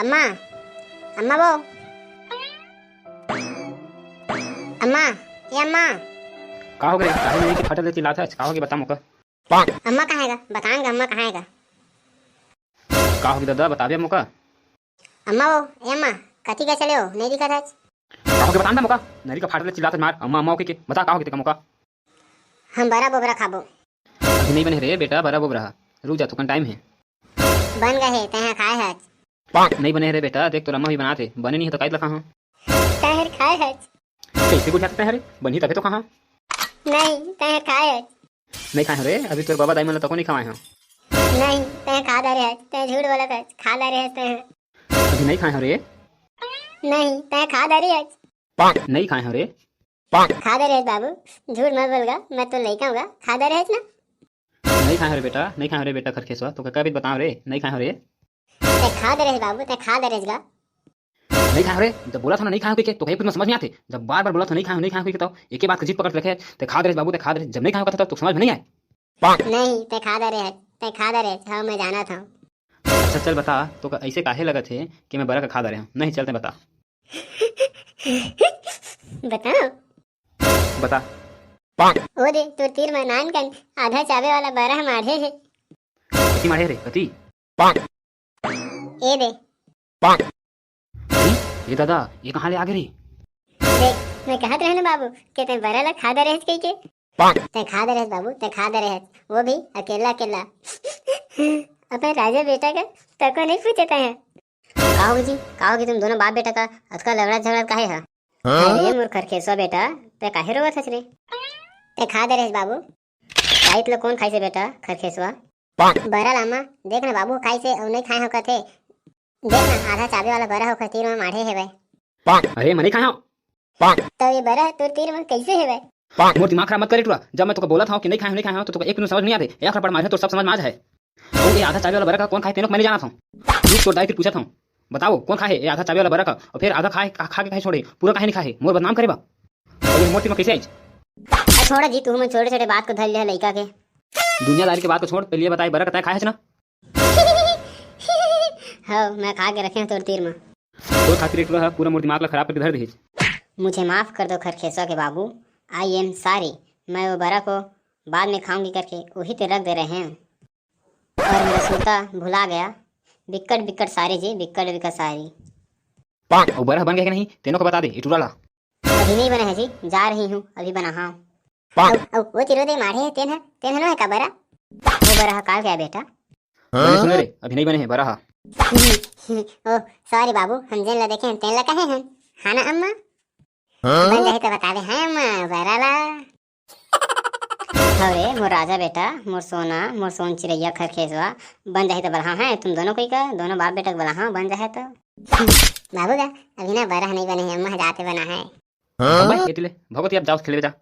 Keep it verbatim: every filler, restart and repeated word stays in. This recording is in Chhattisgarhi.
अम्मा, अम्मा वो, अम्मा, ए अम्मा। का हो गे? काहे नरी के फाटल ले चिल्लात हस? का हो गे, बता मोका। अम्मा कहाँ हे गा? बता न गा, अम्मा कहाँ हे गा? का हो गे ददा, बताबे मोका। अम्मा वो, ए अम्मा, कति गे चले हो? नइ दिखत हस। का हो गे, बता न गा मोका। नरी के फाटल ले चिल्लात हस मार, अम्मा, अम्मा कहिके। बता, का हो गे तेका मोका। हम बरा बोबरा खाबो। अभी नइ बने रे बेटा, बरा बोबरा ह। रुक जा, थोकन टाइम हे। बन गे हे, तैं ह खाए हच। नइ बने रे बेटा, देख तोर अम्मा भी बनात हे, बने नइ हे त काहे ल खाहूं? तैं ह खाए हच। कइसे गोठियाथस तैं ह रे? बनही तभे तो खाहूं। नहीं, तैं ह खाए हच। नइ खाए हंव रे, अभी तोर बबा दाई मन ल तको नइ खवाए हंव। नहीं, तैं खा डारे हच, तैं झूठ बोलत हच, खा डारे हच तैं ह। अभी नइ खाए हंव रे। नहीं, तैं खा डारे हच। नइ खाए हंव रे। खा डारे हच बाबू, झूठ मत बोल गा, मैं तो लइका हूं गा, खा डारे हच ना। नइ खाए हंव रे बेटा, नइ खाए हंव रे बेटा खरखेसवा, तोका कब बतावं रे, नइ खाए हंव रे। तैं खा डारे हच बाबू, तैं खा डारे हच गा। नइ खाए हंव रे, जब बोलत हंव ना नइ खाए हंव कहिके, तोका एक कुछ में समझ नइ आथे। जब बार-बार बोलत हंव नइ खाए हंव, नइ खाए हंव कहिके, त एके बात के जिद पकड़ के रखे हच। तैं खा डारे हच बाबू, तैं खा डारे हच, जब नइ खाए हंव कथस, त तोर समझ में नइ आय। नहीं, तैं खा डारे हच, तैं खा डारे हच, हव, मैं जानत हंव। अच्छा चल बता, तोका अइसे काहे लगत हे कि मैं बरा के खा डारे हंव? नहीं, चल तैं बता। बतावं? बता। ओ दे, तोर तीर म नानकन आधा चाबे वाला बरा ह माढ़े हे। कति माढ़े रे, कति? ए दे। अरे, ए ददा, ये कहाँ ले आगे रे? देख, मैं कहत रहेंव ना बाबू, के तैं बरा ला खा डारे हच कहिके। तैं खा डारे हच बाबू, तैं खा डारे हच, वो भी अकेला अकेला। अपन राजा बेटा का तको नइ पूछे तैं ह। का हो गे जी, का हो गे तुम दोनों बाप बेटा का अतका लड़त झगड़त काहे ह? अरे मोर खरखेसवा बेटा, तैं काहे रोवत हस रे? तैं खा डारे हच बाबू। काइत ल कोन खाइसे बेटा खरखेसवा? बरा ला अम्मा, देख ना बाबू खाइसे अउ नइ खाए हंव कथे। देख ना, आधा चाबे वाला बरा ह ओकर तीर म माढ़े हेवय। अरे, मैं नइ खाए हंव। त ये बरा ह तोर तीर म कइसे हेवय? मोर दिमाग खराब मत कर रे टुरा। जब मैं तोका बोलत हंव कि नइ खाए हंव, नइ खाए हंव, त तोका एक कुछ समझ नइ आथे। एक थप्पड़ मारहूं त सब समझ म आ जाही। अउ ये आधा चाबे वाला बरा का कोन खाहे तेनो ल मैं नइ जानत हंव। रुक तोर दाई तीर पूछत हंव। बतावव, कोन खाहे ये आधा चाबे वाला बरा का? अउ फेर आधा खाए, खा, खा के काहे छोड़े? पूरा काहे नइ खाहे? मोर बदनाम करे बर? अउ ये मोर तीर म कइसे आइस? अरे छोड़ा जी, तुमन छोटे-छोटे बात को धर लिहा लइका के। दुनियादारी के बात को छोड़, पहले ये बता, ये बरा का तैं खाए हच ना? हव, मैं खा के रखे हंव तोर तीर म। तोर खातिर ये टुरा ह पूरा मोर दिमाग ला खराब करके धर देहिस। मुझे माफ कर दो खरखेसवा के बाबू, I am sorry। मैं वो बरा को बाद में खाऊंगी करके वही ते रख दे रहे हैं। और मेरा सूता भुला गया। बिक्कट बिक्कट sorry जी, बिक्कट बिक्कट sorry। अउ बरा ह बन गे हे कि नहीं, तेनो को बता दे, ये टुरा ला। अभी नइ बने हे जी, जा रही हूँ, अभी बनाहूं। अउ, अउ, वो चिरो दे माढ़े हे, तेन ह, तेन ह नो हे का बरा? वो बरा ह काल के आय बेटा। बने सुने रे, अभी नइ बने हे बरा ह। ओ, sorry बाबू, हम जेन ला देखे हन, तेन ला कहे हन। हाँ ना अम्मा? बन जाही त बता दे, हाँ अम्मा, बरा ला। हव रे, मोर राजा बेटा, मोर सोना, मोर सोन चिरैया खरखेसवा, बन जाही त बलाहूं, हैं, तुम दोनों कोई का, दोनों बाप बेटा के बलाहूं, बन जाही त। बाबू गा, अभी ना बरा ह नइ बने हे, अम्मा ह जात हे बनाहूं। अम्मा, एती ले, भगवती अब जाओ खेले जा।